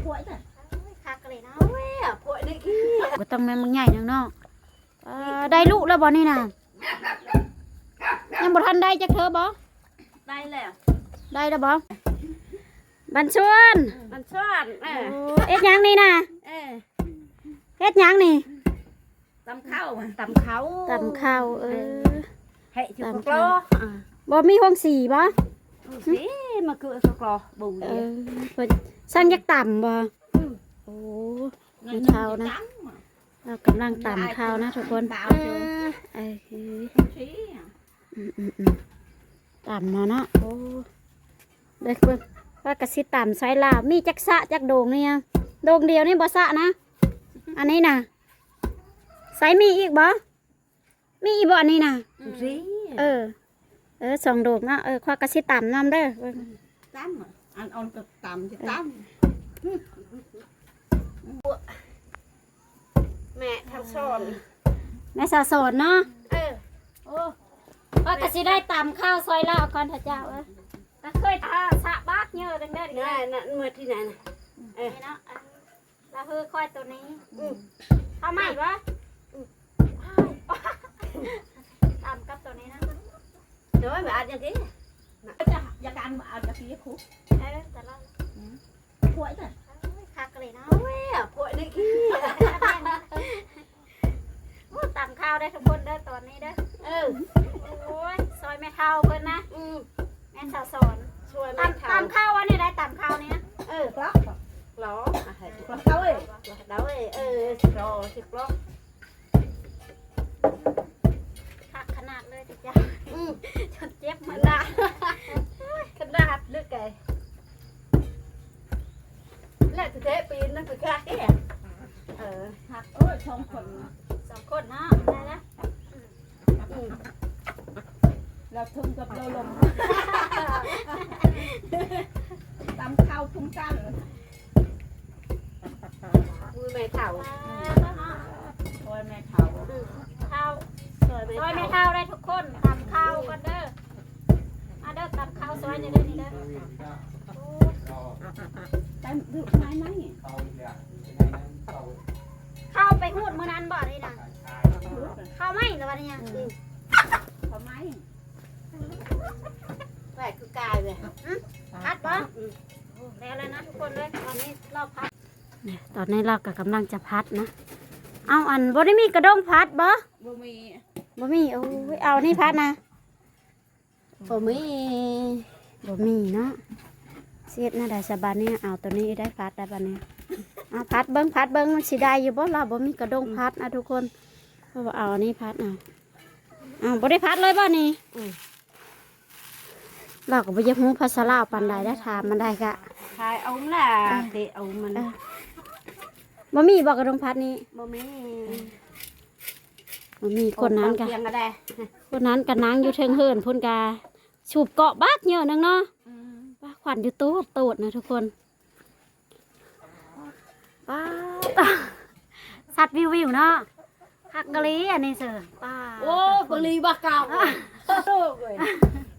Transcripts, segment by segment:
ໂອ້ຍ ຄັກເລີຍເນາະ ໂອ້ຍ ພວກນີ້ຂີ້ ບໍ່ຕ້ອງແມ່ນບັກໃຫຍ່ໜຶ່ງເນາະ. ເອີ ໄດ້ລູກແລ້ວບໍ່ນີ້ນະ? ຍັງບໍ່ທັນໄດ້ຈັກເທື່ອບໍ່? ໄດ້ແລ້ວ ໄດ້ແລ້ວບໍ່? ບັນຊວນ ບັນຊວນ ເອີ ໂອ້ ເຮັດຫຍັງນີ້ນະ? ເອີ ເຮັດຫຍັງນີ້? ຕຳເຂົ້າ ຕຳເຂົ້າ ຕຳເຂົ້າ ເອີ ເອີ ໃຫ້ຈຸກະກລໍ ອ່າ ບໍ່ມີຫົງສີບໍ່? ຫົງສີ ມາຄືກະກລໍ ບໍ່ມີ ເອີ ເພິ່ນ ຊ່າງຢາກຕຳບໍ່? ອືມ ໂອ້ ແມ່ເຖົ້ານະ ລາວກຳລັງຕຳເຂົ້ານະທຸກຄົນ ເອີ ເອີ ອືມ ອືມ ອືມ ຕຳເນາະ ໂອ້ ເບິ່ງ ເບິ່ງ ວ່າກະຊິຕຳຊອຍລາວ ມີຈັກສະຈັກໂດງນີ້ ໂດງດຽວນີ້ບໍ່ສະນະ ອັນນີ້ນະ ໃສ່ມີອີກບໍ່? ມີອີກບໍ່ອັນນີ້ນະ? ອືມ ເອີ ເອີ ສອງໂດກເນາະ ເອີ ຂ້ອຍກະຊິຕຳນຳເດີ ອືມ ຕຳ ອັນອ່ອນກະຕຳ ຈະຕຳ ເອີ ແມ່ເຖົ້າສອນ ແມ່ສາວສອນເນາະ ເອີ ໂອ້ ຂ້ອຍກະຊິໄດ້ຕຳເຂົ້າຊອຍລາວກ່ອນເຖາະເຈົ້າເອີຍ ກະເຄີຍ ອ່າ ສະບາກເຍີະຈັ່ງໃດ ນັ້ນ ນັ້ນ ເມື່ອທີ່ນັ້ນ ເອີ ນີ້ເນາະ ລະເຮີຂ້ອຍໂຕນີ້ ອືມ ເອົາໃໝ່ບໍ່? ອືມ ຕຳກັບໂຕນີ້ນະ ໂດຍ ບໍ່ອັດຫຍັງຕິ ຢາກອັນ ບໍ່ອັດກະຊິຄຸ ເອີ ຕະຫຼອດ ອືມ ພວກນີ້ ໂອ້ຍ ຄັກເລີຍເນາະ ໂອ້ຍ ພວກນີ້ຂີ້ ໂອ້ ຕຳເຂົ້າໄດ້ທຸກຄົນເດີຕອນນີ້ເດີ ເອີ ໂອ້ຍ ຊອຍແມ່ເຖົ້າເພິ່ນນະ ອືມ ແມ່ນສາວສອນ ຊ່ວຍແມ່ເຖົ້າ ຕຳເຂົ້າອັນນີ້ໄດ້ ຕຳເຂົ້ານີ້ນະ ເອີ ກລອກ ກລອກ ເອີ ເອີ ຊິກລອກ ຊິກລອກ ຄັກຂະໜາດເລີຍຕິເຈົ້າ ອືມ ຈົນເຈັບມື ຂະໜາດ ຂະໜາດເລີຍໄກ ແລະ ແທ້ໆ ປີນນັ້ນຄືຄັກແທ້ ເອີ ຮັກ ໂອ້ຍ ສອງຄົນ ສອງຄົນເນາະ ໄດ້ລະ ອືມ ລາວທຶມກັບລາວລົມ ຕຳເຂົ້າທຸມກັນ ໂອ້ຍ ແມ່ເຖົ້າ ໂອ້ຍ ແມ່ເຖົ້າ ອືມ ເຂົ້າ ຊ່ອຍແມ່ເຖົ້າ ຊ່ອຍແມ່ເຖົ້າໄດ້ທຸກຄົນ ຕຳເຂົ້າກ່ອນເດີ ມາເດີ ຕຳເຂົ້າຊ່ອຍນີ້ເດີ ນີ້ເດີ ໂອ້ ຕຳ ໄມ້ ໄມ້ ເຂົ້າໄປຫູດມື້ນັ້ນບໍ່ນີ້ນະ ເຂົ້າໄມ້ຫຼືວ່າຫຍັງ ອືມ ເຂົ້າໄມ້ ແປກຄືກາຍເວີຍ ຫຶ ຜັດບໍ່? ອືມ ແລ້ວແລ້ວນະທຸກຄົນເລີຍ ຕອນນີ້ລາວຜັດ ນີ້ ຕອນນີ້ລາວກະກຳລັງຈະຜັດນະ ເອົາ ອັນ ບໍ່ໄດ້ມີກະດົງຜັດບໍ່? ບໍ່ມີ ບໍ່ມີ ໂອ້ຍ ເອົານີ້ຜັດນະ ບໍ່ມີ ບໍ່ມີເນາະ ຊິເຮັດແນວໃດຊະບາດນີ້ ເອົາໂຕນີ້ໄດ້ຜັດໄດ້ບາດນີ້ ເອົາຜັດເບິ່ງ ຜັດເບິ່ງ ມັນຊິໄດ້ຢູ່ບໍ່? ລາວບໍ່ມີກະດົງຜັດນະທຸກຄົນ ເຮົາເອົາອັນນີ້ຜັດເອົາ ເອົາ ບໍ່ໄດ້ຜັດເລີຍບໍ່ນີ້? ອືມ ລາວກະບໍ່ຢາກຮູ້ພາສາລາວປານໃດໄດ໋ ຖາມມັນໄດ້ກະ ຖ່າຍເອົາລະ ເອີ ເຕະເອົາມັນ ເອີ ບໍ່ມີບໍ່ກະດົງຜັດນີ້? ບໍ່ມີ ບໍ່ມີ ຄົນນັ້ນກະ ຄົນນັ້ນກະນັ່ງຢູ່ເທິງເຮືອນພຸ້ນກະ ສູບເກາະບັກເຍອະໜຶ່ງເນາະ ອືມ ວ່າຄວັນຢູ່ໂຕດໂຕດນະທຸກຄົນ ປ້າດ ຊັດວິວໆເນາະ ຄັກກະລີອັນນີ້ເສີ ປ້າດ ໂອ້ ໂຕດ ກະລີບາກາວ ໂອ້ຍ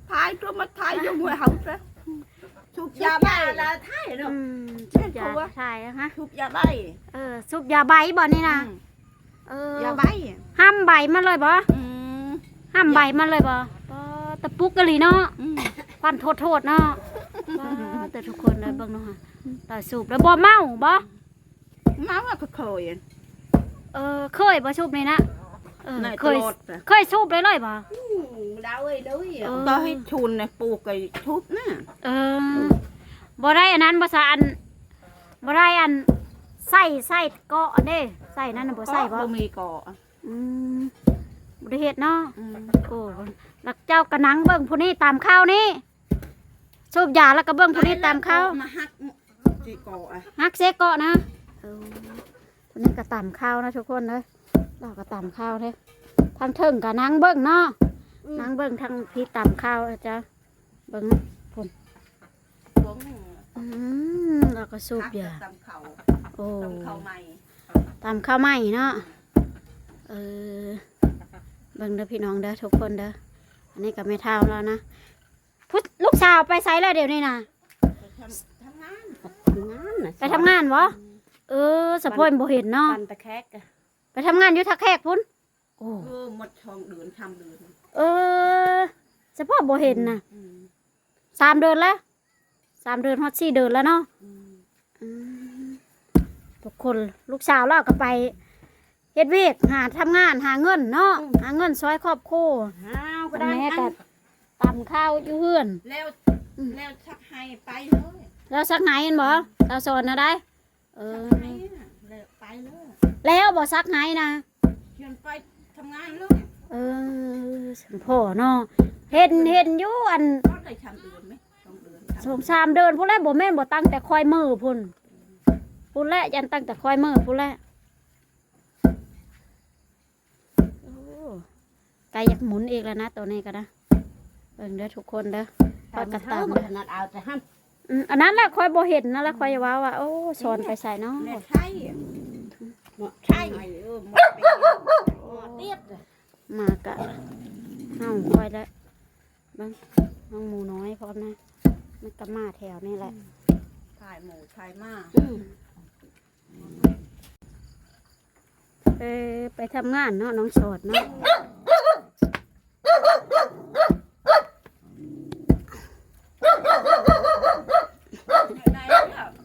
ຖ່າຍຕົວມາຖ່າຍຢູ່ຫ້ວຍເຮົາຊະ ສູບຢາໃບ ສູບຢາລະຖ່າຍເນາະ ອືມ ສູບຢາລະຖ່າຍ ສູບຢາໃບ ເອີ ສູບຢາໃບບໍ່ນີ້ນະ ອືມ ເອີ ຢາໃບ ຫ້ຳໃບມັນເລີຍບໍ່? ອືມ ຫ້ຳໃບມັນເລີຍບໍ່? ປາດ ຕະປຸກກະລີເນາະ ອືມ ຄວັນໂທດໆເນາະ ປາດ ແຕ່ທຸກຄົນເລີຍເບິ່ງເນາະ ຕາຍ ສູບແລ້ວບໍ່ເມົາບໍ່? ເມົາ ກະເຄີຍ ເອີ ເຄີຍບໍ່ສູບນີ້ນະ? ເອີ ເຄີຍ ເຄີຍສູບເລີຍບໍ່? ອືມ ດາວເອີຍ ເລີຍ ເອີ ຕອນເຮັດຊຸນນະ ປູກກະສູບນະ ເອີ ບໍ່ໄດ້ອັນນັ້ນບໍ່ຊະ ອັນ ບໍ່ໄດ້ອັນ ໃສ່ ໃສ່ເກາະອັນເດ້ ໃສ່ນັ້ນນະ ບໍ່ໃສ່ບໍ່? ບໍ່ມີເກາະ ອືມ ບໍ່ໄດ້ເຮັດເນາະ ອືມ ໂອ້ ແລ້ວເຈົ້າກະນັ່ງເບິ່ງຜູ້ນີ້ຕຳເຂົ້ານີ້ ສູບຢາແລ້ວກະເບິ່ງຜູ້ນີ້ຕຳເຂົ້າ ມາຫັກເສເກາະ ຫັກເສເກາະນະ ເອີ ຜູ້ນີ້ກະຕຳເຂົ້ານະທຸກຄົນເດີ ລາວກະຕຳເຂົ້າເດ້ ທາງເທິງກະນັ່ງເບິ່ງເນາະ ອືມ ນັ່ງເບິ່ງທາງພີ້ຕຳເຂົ້າ ເຈົ້າ ເບິ່ງພຸ້ນ ອືມ ແລ້ວກະສູບຢາ ຕຳເຂົ້າ ໂອ້ ຕຳເຂົ້າໃໝ່ ຕຳເຂົ້າໃໝ່ເນາະ ເອີ ເບິ່ງເດີພີ່ນ້ອງເດີ ທຸກຄົນເດີ ອັນນີ້ກະແມ່ເຖົ້າລາວນະ ຜູ້ ລູກສາວໄປໃສລະດຽວນີ້ນະ? ໄປທຳ ທຳງານ ໄປ ທຳງານບໍ່? ເອີ ສະພອຍບໍ່ເຫັນເນາະ. ປັ່ນຕະແຄກ ໄປທຳງານຢູ່ທ່າແຂກພຸ້ນ. ໂອ້ ເອີ ໝົດສອງເດືອນ ສາມເດືອນ. ເອີ ສະພອຍບໍ່ເຫັນນະ. ອືມ ສາມເດືອນແລ້ວ ສາມເດືອນຮອດສີ່ເດືອນແລ້ວເນາະ. ອືມ ອືມ ທຸກຄົນ ລູກສາວລາວກໍໄປເຮັດວຽກ ຫາທຳງານ ຫາເງິນເນາະ. ອືມ ຫາເງິນຊ່ອຍຄອບຄົວ. ອ້າວ ກໍໄດ້ ແມ່ກໍ ອັນ ຕຳຂ້າວຢູ່ເຮືອນ. ແລ້ວ ອືມ ແລ້ວຊັກໄຫ້ໄປເລີຍ. ແລ້ວຊັກໄຫ້ແມ່ນບໍ່? ອືມ ສາວສອນນະໄດ. ເອີ ໄປນະ ແລ້ວໄປເລີຍ. ແລ້ວບໍ່ຊັກໄຫ້ນະ ເພິ່ນໄປທຳງານເລີຍ. ເອີ ສຳພໍເນາະ. ເຫັນ ເຫັນຢູ່ ອັນ ບໍ່ໄດ້ສາມເດືອນເດ້ ສອງເດືອນ ສອງສາມເດືອນພຸ້ນແຫຼະ. ບໍ່ແມ່ນບໍ່ ຕັ້ງແຕ່ຂ້ອຍເມີພຸ້ນ ພຸ້ນແຫຼະ ຢ້ານຕັ້ງແຕ່ຂ້ອຍເມີພຸ້ນແຫຼະ. ໂອ້ ໄກ່ຢາກໝູນອີກແລ້ວນະ ໂຕນີ້ກໍນະ. ເບິ່ງເດີທຸກຄົນເດີ ທອດກະຕຳ. ອັນນັ້ນເອົາແຕ່ຫັ້ນ. ອືມ ອັນນັ້ນແຫຼະຂ້ອຍບໍ່ເຫັນນັ້ນແຫຼະ ຂ້ອຍເວົ້າວ່າ ໂອ້ ສອນໄປໃສເນາະ. ແມ່ໄຂ່ ໝໍ້ໄຂ່ ເອີ ໝໍ້ເປັນ ໝໍ້ຕິດ ໝາກະເຫົ່າຂ້ອຍແຫຼະ. ເບິ່ງ ນ້ອງໝູນ້ອຍພ້ອມນະ ມັນກໍມາແຖວນີ້ແຫຼະ. ອືມ ຖ່າຍໝູຖ່າຍໝາ. ອືມ ເອີ ໄປທຳງານເນາະ ນ້ອງສອດເນາະ.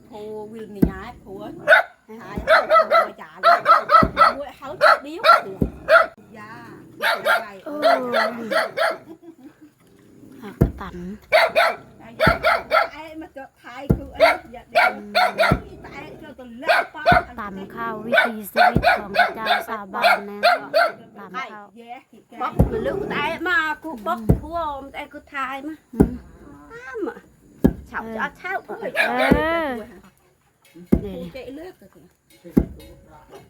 ໂຄວິດນີ້ຍາຍ ຜົວ ຕາຍ ເຮົາຈະດຽວ ຢາ ໂອ້ ຫາກະຕຳ ຕຳຂ້າວວິຖີຊີວິດຂອງພະເຈົ້າຊາວບ້ານນະ ຕຳຂ້າວ ບອກລູກແຕ່ມາ ກູບອກຜົວແຕ່ກູຖ່າຍມາ ອືມ ຕຳ ເຊົ້າຈະເຊົ້າ ເອີ ນີ້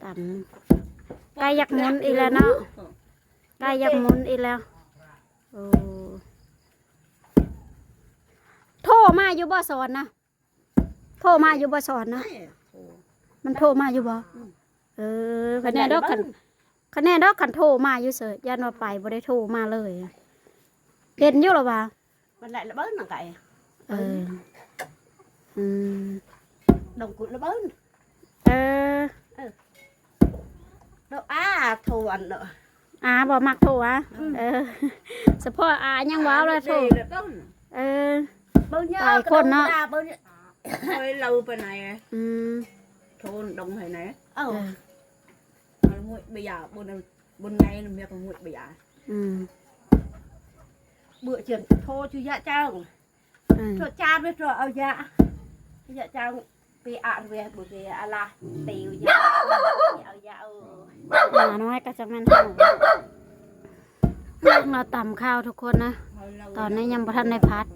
ຕຳ ໄກ່ຢາກໝູນອີກແລ້ວເນາະ ໄກ່ຢາກໝູນອີກແລ້ວ. ໂອ້ ໂທມາຢູ່ບໍ່ສອນນະ? ໂທມາຢູ່ບໍ່ສອນນະ? ມັນໂທມາຢູ່ບໍ່? ອືມ ເອີ ຄັນແນ່ດອກ ຄັນ ຄັນແນ່ດອກ ຄັນໂທມາຢູ່ເສີຍ ຢ້ານວ່າໄປບໍ່ໄດ້ໂທມາເລີຍ. ເຫັນຢູ່ລະວ່າ ມັນໄດ້ລະເບີນນະໄກ່ ເອີ ອືມ ດົງກຸດລະເບີນ. ເອີ ເອີ ໂຕອາໂທອັນເນາະ ອາບໍ່ມັກໂທອະ. ອືມ ເອີ ສະເພາະອາຍັງເວົ້າລະໂທ. ເອີ ເບິ່ງເຍອະ ຫຼາຍຄົນເນາະ ເບິ່ງເຍອະ ເອີ ເຮົາໄປໄຫນ ອືມ ໂທນດົງໄຫນ ເອີ ເອີ ເຮົາງວດບະຢາ ບໍ່ໄດ້ ບໍ່ໄດ້ ເມຍກໍງວດບະຢາ. ອືມ ເບື່ອຈຽນໂທຈຸຍະເຈົ້າ ອືມ ໂທຈານໄປໂທເອົາຢາ ຢາເຈົ້າ ໄປອະເວ ບໍ່ໄປອະລະ ຕິວຢາ ເອົາຢາ ເອີ ໝານ້ອຍກໍຈັກແມ່ນເຮົາ. ເຮົາຕຳຂ້າວທຸກຄົນນະ ຕອນນີ້ຍັງບໍ່ທັນໄດ້ຜັດ.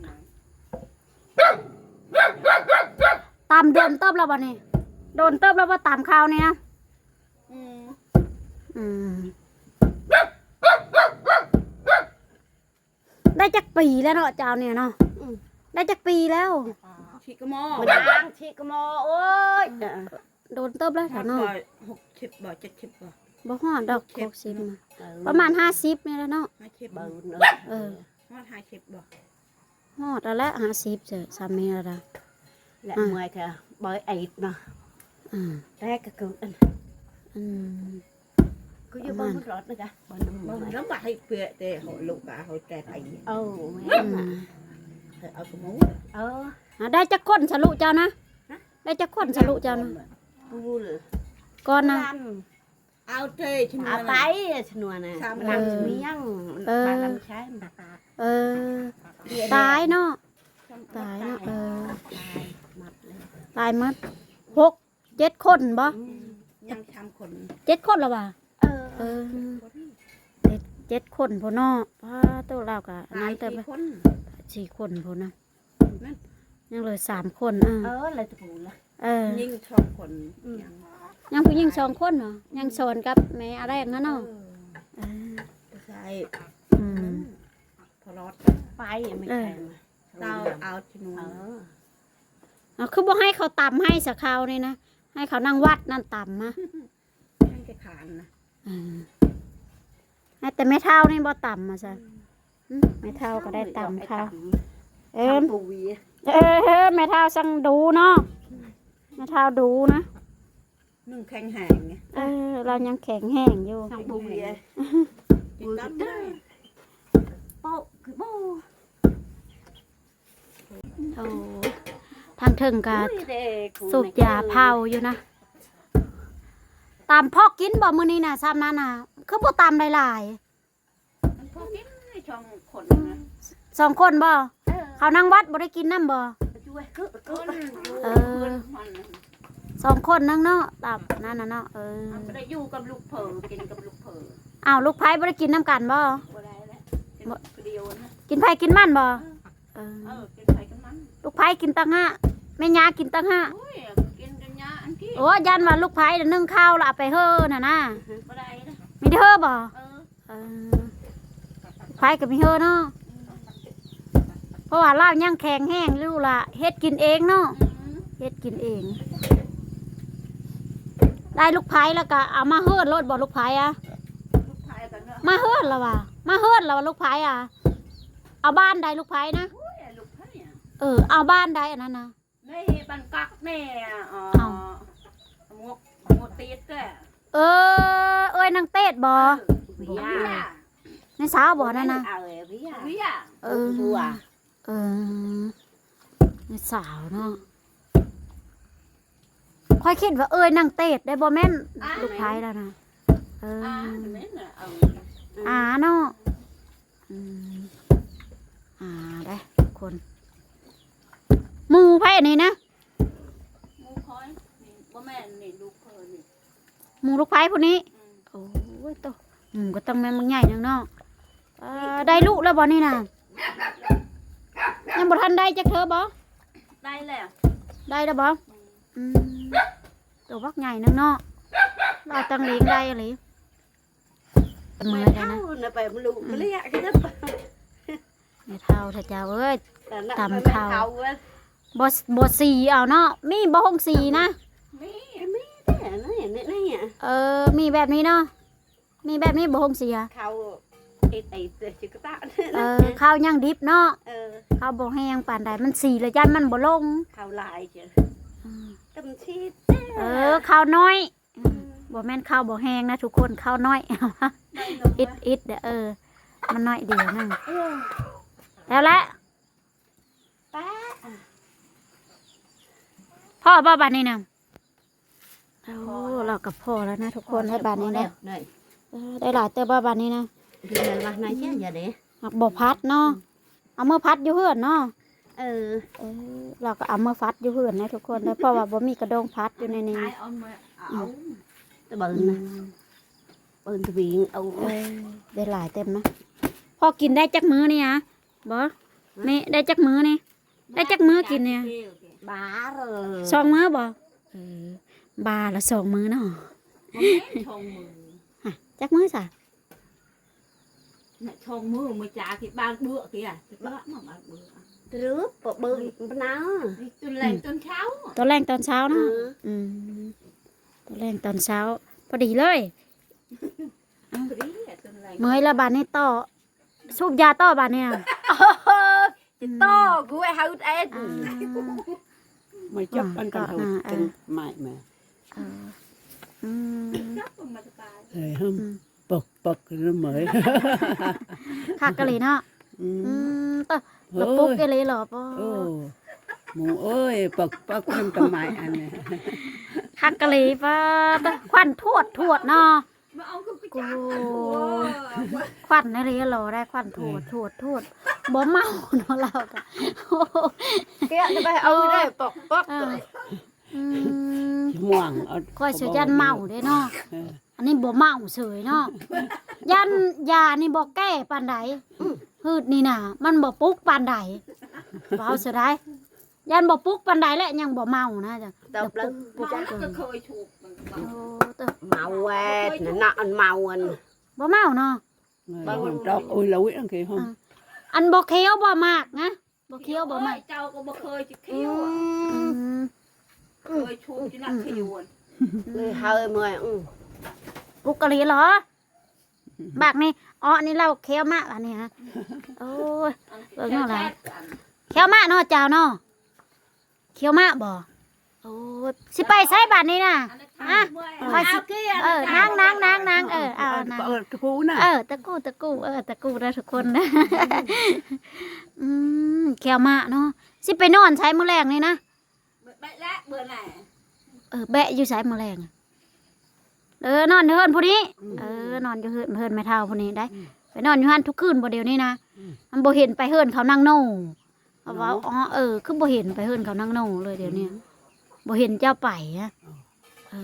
ຕຳດົນເຕີບແລ້ວບໍ່ນີ້? ດົນເຕີບແລ້ວບໍ່ຕຳຂ້າວນີ້ນະ? ອືມ ອືມ ໄດ້ຈັກປີແລ້ວເນາະ ເຈົ້ານີ້ເນາະ? ອືມ ໄດ້ຈັກປີແລ້ວ? ຊິກະມໍ ມານາງຊິກະມໍ ໂອ້ຍ ດົນເຕີບແລ້ວເນາະ. ຫົກສິບບໍ່ ເຈັດສິບບໍ່? ບໍ່ຮອດດອກ ຫົກສິບ ຫົກສິບ ເນາະ ປະມານຫ້າສິບນີ້ແຫຼະເນາະ. ຫ້າສິບ ເອີ ຮອດຫ້າສິບບໍ່? ຮອດແລ້ວແຫຼະ ຫ້າສິບ ເຈົ້າ ຊຳນີ້ແລ້ວ ແລະ ເມື່ອຍແທ້ ບໍ່ໄດ້ເນາະ. ອືມ ແຕ່ກໍຄືອັນ ອືມ ຄືຢູ່ເບິ່ງມັນລອດນະກະ ເບິ່ງນຳ ເບິ່ງນຳ ໃຫ້ເປະແຕ່ເຮົາລູກກະເຮົາແຕ່ໄປ. ເອີ ແມ່ນ ອືມ ເອົາກະໝູ ເອີ ໄດ້ຈັກຄົນສະລູກເຈົ້ານະ? ຮະ ໄດ້ຈັກຄົນສະລູກເຈົ້ານະ? ປູເລີ ກ່ອນນະ ເອົາເຕະຊະນວນ ເອົາໄປຊະນວນນະ ສາມ ເອີ ນາງສະມຽງ ເອີ ບ້ານລຳໄຊ. ເອີ ຕາຍເນາະ ຕາຍເນາະ ເອີ ຕາຍໝົດເລີຍ ຕາຍໝົດ ຫົກ ເຈັດຄົນບໍ່? ອືມ ຍັງສາມຄົນ ເຈັດຄົນລະວ່າ ເອີ ເອີ ເຈັດ ເຈັດຄົນພຸ້ນເນາະ. ປ້າໂຕ ລາວກະອັນນັ້ນເຕີບ ສີ່ຄົນ ສີ່ຄົນພຸ້ນນະ. ແມ່ນ ຍັງເຫຼືອສາມຄົນ ເອີ ເອີ ເຫຼືອແຕ່ຜູ້ລະ ເອີ ຍິງສອງຄົນ ອືມ ຍັງ ຍັງຜູ້ຍິງສອງຄົນເນາະ ຍັງສອນກັບແມ່ອາແລງນະເນາະ. ເອີ ເອີ ໃຊ່ ອືມ ພໍລອດໄປແມ່ ເອີ ແຂງ ເອົາ ເອົາທີ່ໜຶ່ງ ເອີ ເອົາ ຄືບໍ່ໃຫ້ເຂົາຕຳໃຫ້ສະຄາວນີ້ນະ ໃຫ້ເຂົານັ່ງວັດນັ້ນຕຳມາ. ໃຫ້ແຕ່ຂານນະ ອືມ ໃຫ້ແຕ່ແມ່ເຖົ້ານີ້ບໍ່ຕຳວ່າຊັ້ນ. ອືມ ອືມ ແມ່ເຖົ້າກໍໄດ້ຕຳເຂົ້າ ຕຳ ເອີ ຕຳປູຫວີ ເອີ ແມ່ເຖົ້າສັ່ງດູເນາະ. ອືມ ຍາເຖົ້າດູນະ ຍັງແຂງແຮງ ເອີ ລາວຍັງແຂງແຮງຢູ່ ທັງບຸ້ງເດ ກິນຕຳໄດ້ ໂປະຄືບໍ່ ໂອ້ ທາງເທິງກະສູບຢາເຜົາຢູ່ນະ ຕຳພໍກິນບໍ່ມື້ນີ້ນະ ຊ່ຳນັ້ນນະ ຄືບໍ່ຕຳຫຼາຍໆ ມັນພໍກິນສອງຄົນນະ ສອງຄົນບໍ່? ເອີ ເຂົານາງວັດບໍ່ໄດ້ກິນນຳບໍ່? ເອີ ສອງຄົນໜຶ່ງເນາະ ຕຳນັ້ນນະເນາະ ເອີ ເຮົາບໍ່ໄດ້ຢູ່ກັບລູກເຜີ ກິນກັບລູກເຜີ ອ້າວ ລູກໃພ້ບໍ່ໄດ້ກິນນຳກັນບໍ່? ບໍ່ໄດ້ແຫຼະ ກິນຜູ້ດຽວນະ ກິນໃຜກິນມັນບໍ່? ເອີ ເອີ ເອີ ກິນໃຜກິນມັນ ລູກໃພ້ກິນຕ່າງຫາກ ແມ່ຍ່າກິນຕ່າງຫາກ ໂອ້ຍ ກິນແຕ່ຍ່າອັນກິນ ໂອ້ ຢ້ານວ່າລູກໃພ້ໜຶ້ງເຂົ້າແລ້ວເອົາໄປເຫີຫັ້ນນະ ບໍ່ໄດ້ນະ ມີແຕ່ເຫີບໍ່? ເອີ ເອີ ໃຜກໍມີເຮີເນາະ ອືມ ເພາະວ່າລາວຍັງແຂງແຮງຢູ່ລະ ເຮັດກິນເອງເນາະ ອືມ ເຮັດກິນເອງ ໄດ້ລູກໃພ້ແລ້ວກໍເອົາມາເຮີໂລດບໍ່ ລູກໃພ້ອະ ລູກໃພ້ກໍເນາະ ມາເຮີລະວ່າ ມາເຮີລະວ່າລູກໃພ້ອະ ເອົາບ້ານໃດລູກໃພ້ນະ ໂອ້ຍ ລູກໃພ້ອະ ເອີ ເອົາບ້ານໃດອັນນັ້ນນະ ໃນບ້ານກັກແນ່ ເອີ ເອົ້າ ໝວກ ໝວກຕິດແທ້ ເອີ ເອື້ອຍນາງເຕດບໍ່? ເອີ ເວຍ ນ້າສາວບໍ່ນັ້ນນະ? ເອີ ເວຍ ເອີ ເອີ ນ້າສາວເນາະ ຂ້ອຍຄິດວ່າເອື້ອຍນາງເຕດໄດ້ ບໍ່ແມ່ນ ອ້າ ລູກໃພ້ແລ້ວນະ ເອີ ອ້າ ແມ່ນນະ ເອີ ອາເນາະ ອືມ ອາ ໄດ້ຄົນ ໝູ່ໃຜອັນນີ້ນະ? ໝູ່ຂ້ອຍນີ້ ບໍ່ແມ່ນນີ້ ລູກເພິ່ນນີ້ ໝູ່ລູກໃຜຜູ້ນີ້? ອືມ ໂອ້ຍ ໂຕ ໝູ່ກໍຕ້ອງແມ່ນບັກໃຫຍ່ໜຶ່ງເນາະ ເອີ ໄດ້ລູກແລ້ວບໍ່ນີ້ນະ? ຍັງບໍ່ທັນໄດ້ຈັກເທື່ອບໍ່? ໄດ້ແລ້ວ ໄດ້ແລ້ວບໍ່? ອືມ ອືມ ໂຕບັກໃຫຍ່ໜຶ່ງເນາະ ລາວຕັ້ງລ້ຽງໄດ້ອີ່ຫຼີ. ເມື່ອຍແລ້ວນະ ແມ່ເຖົ້ານະ ໄປບໍ່ຮູ້ ອືມ ເລີຍ ແມ່ເຖົ້າເຈົ້າເອີຍ ຕຳເຂົ້າ ບໍ່ ບໍ່ສີເອົາເນາະ ມີບໍ່ໂຮງສີນະ? ມີ ມີແຕ່ນີ້ ນີ້ ນີ້ ເອີ ມີແບບນີ້ເນາະ ມີແບບນີ້ບໍ່ໂຮງສີ ເຂົ້າເຮັດໄອ້ ເອີ ເຂົ້າຍັງດິບເນາະ ເອີ ເຂົ້າບໍ່ແຮງປານໃດ ມັນສີແລ້ວຢ້ານມັນບໍ່ລົງ ເຂົ້າຫຼາຍເຈົ້າ ອືມ ຕຳຊີ ເອີ ເຂົ້ານ້ອຍ ອືມ ບໍ່ແມ່ນເຂົ້າບໍ່ແຮງນະທຸກຄົນ ເຂົ້ານ້ອຍ ນ້ອຍລົງ ອິດໆ ເດີ ເອີ ມັນນ້ອຍດຽວໜຶ່ງ ເອີ ແລ້ວແຫຼະ ປ້າ ພໍບໍ່ບາດນີ້ນະ? ໂອ້ ພໍແລ້ວ ລາວກໍພໍແລ້ວນະທຸກຄົນ ພໍແລ້ວບາດນີ້ນະ ພໍແລ້ວ ເອີ ໄດ້ຫຼາຍເຕີບບໍ່ບາດນີ້ນະ? ເດືອນລະນາຍເຊຍເດ້ ມັກບໍ່ພັດເນາະ ອືມ ເອົາມາພັດຢູ່ເຮືອນເນາະ ເອີ ເອີ ລາວກໍເອົາມາພັດຢູ່ເຮືອນນະທຸກຄົນເດີ ເພາະວ່າບໍ່ມີກະດົງພັດຢູ່ໃນນີ້ ຂາຍເອົາມາເອົາ ອືມ ຕະເບິ່ງນະ ອືມ ເບິ່ງຕະວິງເອົາ ເອີ ໄດ້ຫຼາຍເຕີບນະ ພໍກິນໄດ້ຈັກມື້ນີ້ຫະ? ບໍ່ ແມ່ໄດ້ຈັກມື້ນີ້? ໄດ້ຈັກມື້ກິນນີ້? ບາ ສອງມື້ບໍ່? ເອີ ບາລະສອງມື້ເນາະ ບໍ່ແມ່ນສອງມື້ ຮະ ຈັກມື້ຊະ? ນະ ສອງມື້ ມື້ຈາທີ່ບ້ານເບືອກ ທີ່ ອະ ເບືອກ ມາບ້ານເບືອກ ຕຣຶບ ເບືອກ ເອີຍ ປະນາ ນີ້ ຕອນແລງ ອືມ ຕອນເຊົ້າ ຕອນແລງຕອນເຊົ້າເນາະ ເອີ ອືມ ຕອນແລງຕອນເຊົ້າ ພໍດີເລີຍ ເອົາ ພໍດີແຫຼະ ຕອນແລງ ເມື່ອຍລະບາດນີ້ຕໍ່ ສູບຢາຕໍ່ບາດນີ້ ຈະຕໍ່ ອືມ ກູໄອ້ເຮົາເອັດ ອືມ ມາຈັບອັນກັນເຮົາ ເອີ ຈັງໄມ້ມາ ເອີ ອືມ ເອີຍ ອືມ ປຶກໆ ເລີຍເໝີຍ ຄັກອີ່ຫຼີເນາະ ອືມ ອືມ ຕະ ໂອ້ຍ ກະປຸກອີ່ຫຼີເນາະ ໂອ້ ໝູເອີຍ ປຶກໆ ນຳຕະໄມ້ອັນນີ້ ຄັກອີ່ຫຼີ ປາດ ຕະ ຄວັນທວດໆ ເນາະ ມາເອົາຄືກະຈັກ ໂອ້ຍ ຄວັນອີ່ຫຼີຫຼໍ່ໄດ້ ຄວັນໂທດ ເອີ ໂທດ ໂທດ ບໍ່ເມົາເນາະ ລາວກະ ເກະໄປເອົາໄດ້ ເອີ ປອກໆ ເອີ ເລີຍ ອືມ ມ່ວງເອົາ ຂ້ອຍຊິຢ້ານເມົາເດ້ເນາະ ເອີ ອັນນີ້ບໍ່ເມົາເສີຍເນາະ ຢ້ານຢານີ້ບໍ່ແກ້ປານໃດ ອືມ ພືດນີ້ນະ ມັນບໍ່ປຸກປານໃດ ເວົ້າເສຍດາຍ ຢ້ານບໍ່ປຸກປານໃດແຫຼະ ຍັງບໍ່ເມົານະ ດຽວປຸກ ປຸກເກີນ ໂອ້ ເມົາແວດນະ ອັນເມົາອັນ ບໍ່ເມົາເນາະ ເມົາອັນດອກ ໂອ້ຍ ລະວິອັນເຄ ອາ ອັນບໍ່ຂຽວບໍ່ໝາກນະ ບໍ່ຂຽວບໍ່ໝາກ ໂອ້ຍ ເຈົ້າກໍບໍ່ເຄີຍຊິຂຽວ ອືມ ອືມ ເຄີຍຊຸກຊິນະຂຽວ ເລີຍເຮີເມື່ອຍ ອືມ ປຸກກະລີຫຼໍ ບັກນີ້ ເອາະນີ້ລາວຂຽວມາກອັນນີ້ຮະ ໂອ້ຍ ເບິ່ງເນາະລາວ ຂຽວມາກເນາະ ເຈົ້າເນາະ ຂຽວມາກບໍ່? ໂອ້ຍ ຊິໄປໃສບາດນີ້ນະ? ຮະ? ຂ້ອຍຊິ ເອີ ນັ່ງໆໆໆ ເອີ ເອົາ ເອີ ນັ່ງ ເອີ ຕະກູນະ ເອີ ຕະກູ ຕະກູ ເອີ ຕະກູເດີທຸກຄົນ. ອືມ ແຂ້ວມາເນາະ ຊິໄປນອນໃສມື້ແລງນີ້ນະ? ແບະແລະ ເບື່ອແຫຼະ ເອີ ແບະຢູ່ໃສມື້ແລງ? ເອີ ນອນຢູ່ເຮືອນຜູ້ນີ້ ອືມ ເອີ ນອນຢູ່ເຮືອນ ເຮືອນແມ່ເຖົ້າຜູ້ນີ້ໄດ໋ ອືມ ໄປນອນຢູ່ຫັ້ນທຸກຄືນບໍ່ດຽວນີ້ນະ? ອືມ ມັນບໍ່ເຫັນໄປເຮືອນເຂົານາງໂນ ເອົາເວົ້າ ເນາະ ອໍ ເອີ ຄືບໍ່ເຫັນໄປເຮືອນເຂົານາງໂນເລີຍດຽວນີ້ ອືມ ບໍ່ເຫັນເຈົ້າໄປນະ ອໍ ເອີ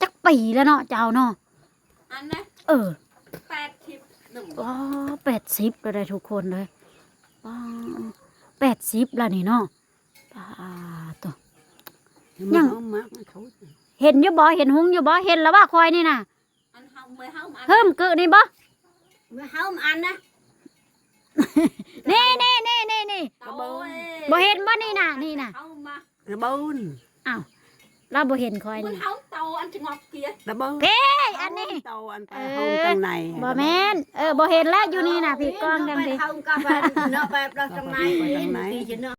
ຈັກປີແລ້ວເນາະເຈົ້າເນາະ? ອັນນະ ເອີ ແປດສິບ ອໍ ແປດສິບແລ້ວໄດ໋ທຸກຄົນເອີຍ ອໍ ແປດສິບແລ້ວນີ້ເນາະ ປາໂຕ ຍັງ ຍັງ ເຫັນຢູ່ບໍ່? ເຫັນຮຸ່ງຢູ່ບໍ່? ເຫັນແລ້ວວ່າຂ້ອຍນີ້ນະ ອັນເຮົາ ເມື່ອເຮົາມາອັນ ເຮີ້ມກຶນີ້ບໍ່? ເມື່ອເຮົາມາອັນນະ ນີ້ໆໆໆ ຕະເບິ່ງ ບໍ່ເຫັນບໍ່? ນີ້ນະ ນີ້ນະ ເຮົາມາ ລະເບິ່ງ ອ້າວ ລາວບໍ່ເຫັນຂ້ອຍນີ້ ເຮົາໂຕອັນສະຫງົບເກຍ ລະເບິ່ງ ເພ ອັນນີ້ ໂຕອັນໄປ ເອີ ໂຮມທາງໃນ ບໍ່ແມ່ນ ເອີ ບໍ່ເຫັນແລ້ວ ຢູ່ນີ້ນະ ພີ້ກ້ອງຈັ່ງຊີ້ ເຮົາກໍໄປເນາະ ໄປປະທາງໃນ ໄປທາງໃນ ເນາະ